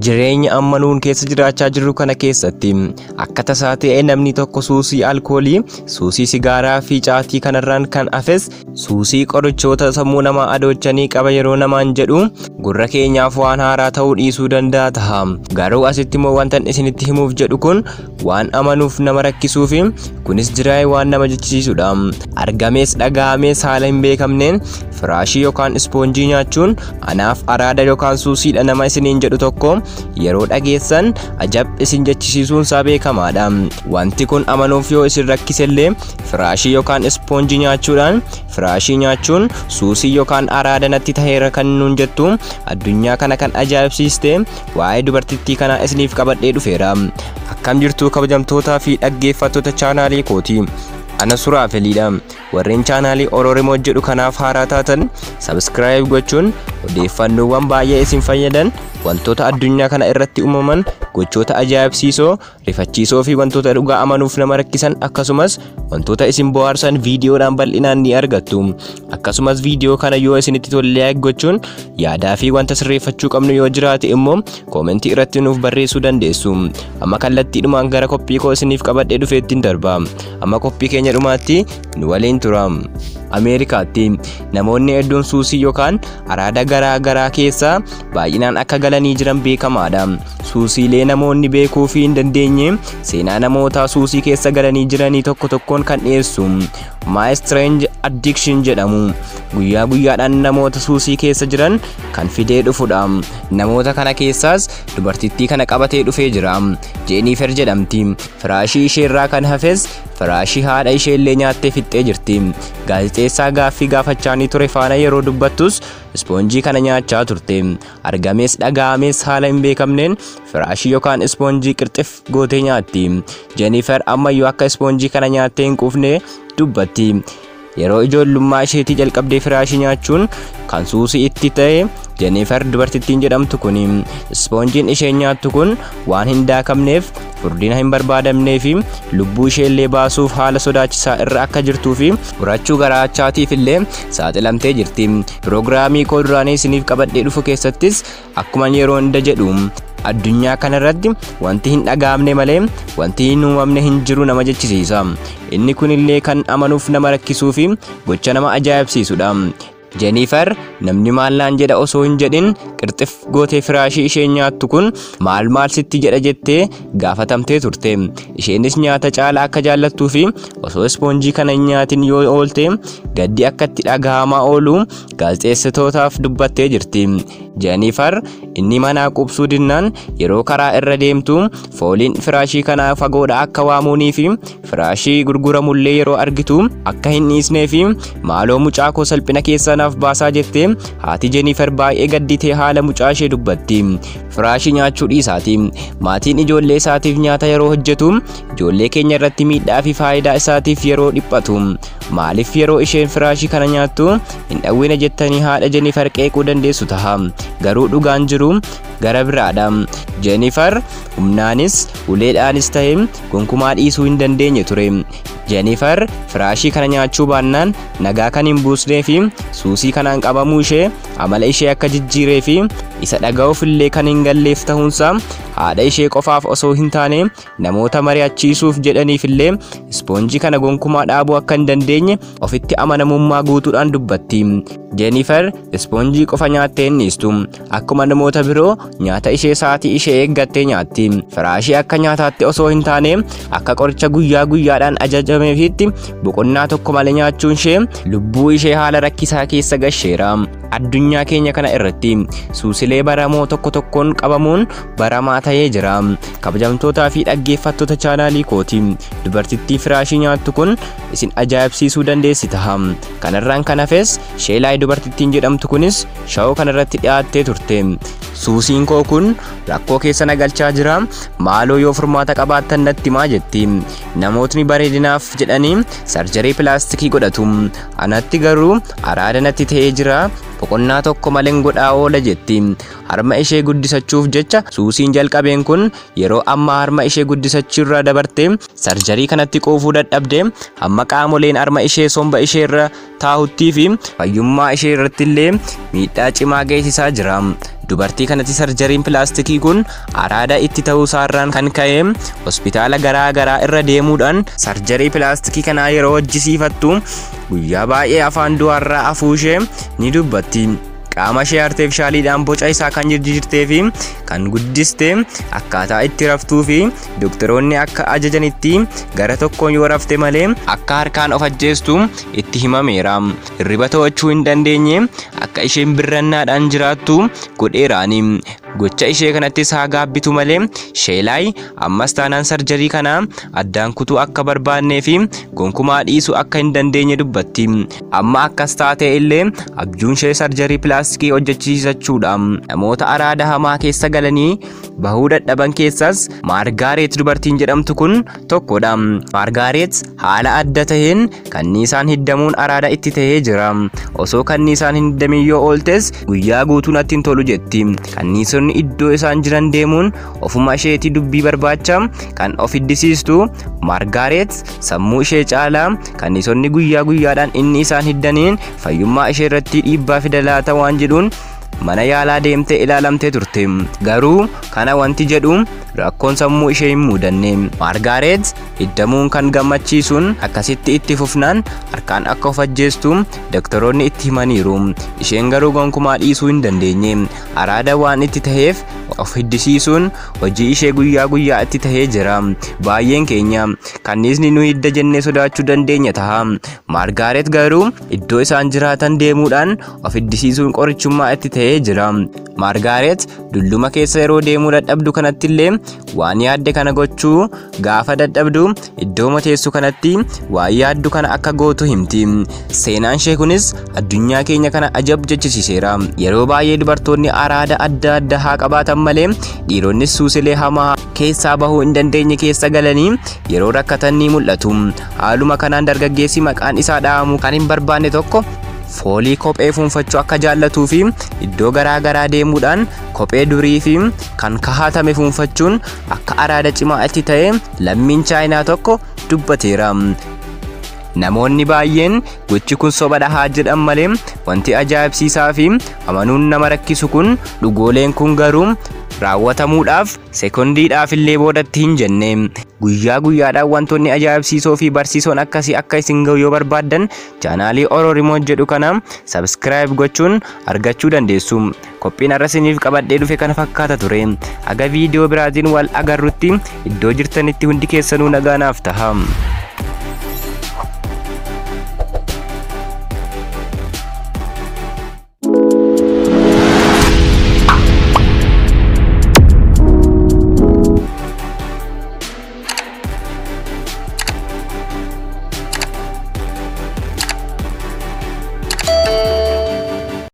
Jireenya amma nuun keessa jiraachaa jirru kana keessatti akka tasaa ta'ee namni tokko suusii alkoolii, suusii sigaaraa fi caatii kanarraan kan hafes suusii qorichoota sammuu namaa adoochanii qaba yeroo namaan jedhu gurra keenyaaf waan haaraa ta'uu dhiisuu danda'a taha. Garuu asitti immoo wantan isinitti himuuf jedhu kun waan amanuuf nama rakkisuu fi kunis jiraayee waan nama jechisiisudha. Argamees dhaga'amees haala hin beekamneen firaashii yookaan ispoonjii nyaachuun anaaf araada yookaan suusiidha nama isiniin jedhu tokko yeroo dhageessan ajab isin jechisiisuun isaa beekamaadha. Wanti kun amanuuf yoo isin rakkisellee firaashii yookaan ispoonjii nyaachuudhaan firaashii nyaachuun suusii yookaan araada natti taheera kan nuun jettu addunyaa kana kan ajaa'ibsiiste waa'ee dubartittii kanaa isiniif qabadhee dhufeera. Akkam jirtu kabajamtootaa fi dhaggeeffattoota chaanaalii kooti. Ana Suraafeliidha. Warreen chaanaalii Oromoo jedhu kanaaf haaraa taatan subscribe gochuun odeeffannoowwan baay'ee isin fayyadan, wantoota addunyaa kana irratti uumaman, gochoota ajaa'ibsiisoo, rifachiisoo fi wantoota dhugaa amanuuf nama rakkisan, akkasumas wantoota isin bohaarsan viidiyoodhaan bal'inaan ni argattu. Akkasumas viidiyoo kana yoo isinitti tolle like gochuun yaadaa fi wanta sirreeffachuu qabnu yoo jiraate immoo koomentii irratti nuuf barreessuu dandeessu. Amma kallattiidhumaan gara qophii koo isiniif qabadhee dhufeettiin darba. Amma qophii keenya dhumaatti nu waliin tura. Ameerikaatti namoonni hedduun suusii yookaan araada garaa garaa keessa baay'inaan akka galanii jiran beekamaadha. Suusiilee namoonni beekuu fi hin dandeenye seenaa namoota suusii keessa galanii jiranii tokko tokkoon kan dhiyeessu My Strange Addiction jedhamu guyyaa guyyaadhaan namoota suusii keessa jiran kan fidee dhufudha. Namoota kana keessaas dubartittii kana qabatee dhufee jira. Jeeniifer jedhamti. Firaashii isheerraa kan hafes firaashii haadha ishee illee nyaattee fixxee jirti. Gaazexeessaa gaaffii gaafachaanii ture faana yeroo dubbattus ispoonjii kana nyaachaa turte. Argamees dhaga'amees haala hin beekamneen firaashii yookaan ispoonjii qirxif gootee nyaatti. Jeeniifer ammayyuu akka ispoonjii kana nyaattee hin quufne dubbatti. Yeroo ijoollummaa isheetii jalqabdee firaashii nyaachuun kan suusii itti ta'e Jeeniifer dubartittiin jedhamtu kun ispoonjiin isheen nyaattu kun waan hin daakamneef, furdina hin barbaadamnee fi lubbuu ishee illee baasuuf haala sodaachisaa irra akka jirtuu fi murachuu garaachaatiif illee saaxilamtee jirti. Piroogiraamii koo duraanii isiniif qabadhee dhufu keessattis akkuma yeroo hunda jedhu addunyaa kanarratti wanti hin dhaga'amne malee wanti hin uumamne hin jiru nama jechisiisa. Inni kunillee kan amanuuf nama rakkisuu fi gocha nama ajaa'ibsiisudha. Jeeniifer namni maal naan jedha osoo hin jedhin qirxif gootee firaashii isheen nyaattu kun maal maal sitti jedha jettee gaafatamtee turte. Isheenis nyaata caalaa akka jaallattuu fi osoo ispoonjii kana hin nyaatin yoo oolte gaddi akka itti dhaga'amaa oolu gaazexeessitootaaf dubbattee jirti. Jeeniifer inni manaa qubsuu dinnaan yeroo karaa irra deemtu fooliin firaashii kanaa fagoodha akka waamuunii fi firaashii gurguramullee yeroo argitu akka hin dhiisnee fi maaloo mucaa koo salphina keessaa naaf baasaa jettee haati Jeeniifer baay'ee gadditee haala mucaa ishee dubbatti. Firaashii nyaachuu dhiisaati. Maatiin ijoollee isaatiif nyaata yeroo hojjetu ijoollee keenya irratti miidhaa fi faayidaa isaatiif yeroo dhiphatu. Maaliif yeroo isheen firaashii kana nyaattu hin dhawwina jettanii haadha Jeeniifer qeequu dandeessu taha. Garuu dhugaan jiru gara biraadha. Jeeniifer humnaanis uleedhaanis ta'e gonkumaa dhiisuu hin dandeenye ture. Jeeniifer firaashii kana nyaachuu baannaan nagaa kan hin buusnee fi suusii kanaan qabamuu ishee amala ishee akka jijjiiree fi isa dhaga'uuf illee kan hin galleef ta'uunsaa haadha ishee qofaaf osoo hin taane namoota mari'achiisuuf jedhaniif illee ispoonjii kana gonkumaa dhaabuu akka hin dandeenye ofitti amanamummaa guutuudhaan dubbatti. Jeeniifer ispoonjii qofa nyaattee hin dhiistu. Akkuma namoota biroo nyaata ishee sa'aatii ishee eeggattee nyaatti. Firaashii akka nyaataatti osoo hin taane akka qoricha guyyaa guyyaadhaan ajajameefiitti boqonnaa tokko malee nyaachuun ishee lubbuu ishee haala rakkisaa keessa gasheera. Addunyaa keenya kana irratti suusilee baramoo tokko tokkoon qabamuun baramaa ta'ee jira. Kabajamtootaa fi dhaggeeffattoota chaanaalii kooti. Dubartittii firaashii nyaattu kun isin ajaa'ibsiisuu dandeessi taha. Kanarraan kan hafes Sheelaay dubartittiin jedhamtu kunis shawoo kanarratti dhiyaattee turte. Suusiin koo kun rakkoo keessa na galchaa jira. Maaloo yoo furmaata qabaattan natti himaa jetti. Namootni bareedinaaf jedhanii sarjarii pilaastikii godhatu. Anatti garuu araada natti ta'ee jira. boqonnaa tokko maleen godhaa oola jetti. Harma ishee guddisachuuf jecha suusiin jalqabeen kun yeroo ammaa harma ishee guddisachuurra dabarte sarjarii kanatti quufuu dadhabde hamma qaamoleen harma ishee somba isheerra taa'uttii fi fayyummaa ishee irratti illee miidhaa cimaa geessisaa jira. Dubartii kanatti sarjariin pilaastikii kun araada itti ta'uu isaarraan kan ka'e hospitaala garaa garaa irra deemuudhaan sarjarii pilaastikii kanaa yeroo hojjisiifattu guyyaa baay'ee afaan du'aarraa afuu ishee ni dubbatti. Qaama ishee arteefishaaliidhaan boca isaa kan jijjiirtee fi kan guddiste akkaataa itti raftuu fi doktoroonni akka ajajanitti gara tokkoon yoo rafte malee akka harkaan of ajjeestu itti himameera. Hirriba to'achuu hin dandeenye akka isheen birrannaadhaan jiraattu godheeraani. Gocha ishee kanattis haa gaabbitu malee Sheelaay ammas taanaan sarjarii kana addaan kutuu akka barbaannee fi gonkumaa dhiisuu akka hin dandeenye dubbatti. Amma akkas taatee illee abjuun ishee sarjarii pilaastikii hojjechiisachuudha. Namoota araada hamaa keessa galanii bahuu dadhaban keessaas Maargaaret dubartiin jedhamtu kun tokkodha. Maargaaret haala adda taheen kanniisaan hiddamuun araada itti tahee jira. Osoo kanniisaan hin hiddamin yoo ooltes guyyaa guutuu natti hin tolu jetti. Kanniisonni iddoo isaan jiran deemuun ofuma isheetii dubbii barbaacha kan of hiddisiistu Maargaaret sammuu ishee caalaa kanniisonni guyyaa guyyaadhaan inni isaan hiddaniin fayyummaa ishee irratti dhiibbaa fida laata waan jedhuun mana yaalaa deemtee ilaalamtee turte. Garuu kana wanti jedhu rakkoon sammuu ishee hin mudanne. Maargaaret hiddamuun kan gammachiisuun akkasitti itti fufnaan harkaan akka of ajjeestu doktoroonni itti himaniiru. Isheen garuu gonkumaa dhiisuu hin dandeenye. Araada waan itti taheef of hiddisiisuun hojii ishee guyyaa guyyaa itti tahee jira. Baay'een keenya kanniisni nu hidda jennee sodaachuu dandeenya taha. Maargaaret garuu iddoo isaan jiraatan deemuudhaan of hiddisiisuun qorichummaa itti tahee jira. Maargaaret dulluma keessa yeroo deemuu dadhabdu kanatti illee waan yaadde kana gochuu gaafa dadhabdu iddoo mateessu kanatti waan yaaddu kana akka gootu himti. Seenaan ishee kunis addunyaa keenya kana ajab jechisiiseera. Yeroo baay'ee dubartoonni araada adda addaa haa qabaatan malee dhiironnis suusilee hamaa keessaa bahuu hin dandeenye keessa galanii yeroo rakkatan ni mul'atu. Haaluma kanaan dargaggeessi maqaan isaa dha'amu kan hin barbaanne tokko foolii kophee fuunfachuu akka jaallatuu fi iddoo garaa garaa deemuudhaan kophee durii fi kan kahatame fuunfachuun akka araada cimaa itti ta'e lammiin Chaayinaa tokko dubbateera. Namoonni baay'een gochi kun soba dhahaa jedhan malee wanti ajaa'ibsiisaa fi amanuun nama rakkisu kun dhugooleen kun garuu raawwatamuudhaaf sekondiidhaaf illee boodatti hin jenne. Guyyaa guyyaadhaan wantoonni ajaa'ibsiisoo fi barsiisoon akkasii akka isin ga'u yoo barbaaddan chaanaalii Oro Remote jedhu kana subscribe gochuun argachuu dandeessu. Qophiin har'a isiniif qabadhee dhufe kana fakkaata ture. Haga viidiyoo biraatiin wal agarrutti iddoo jirtanitti hundi keessanuu nagaa naaf taha.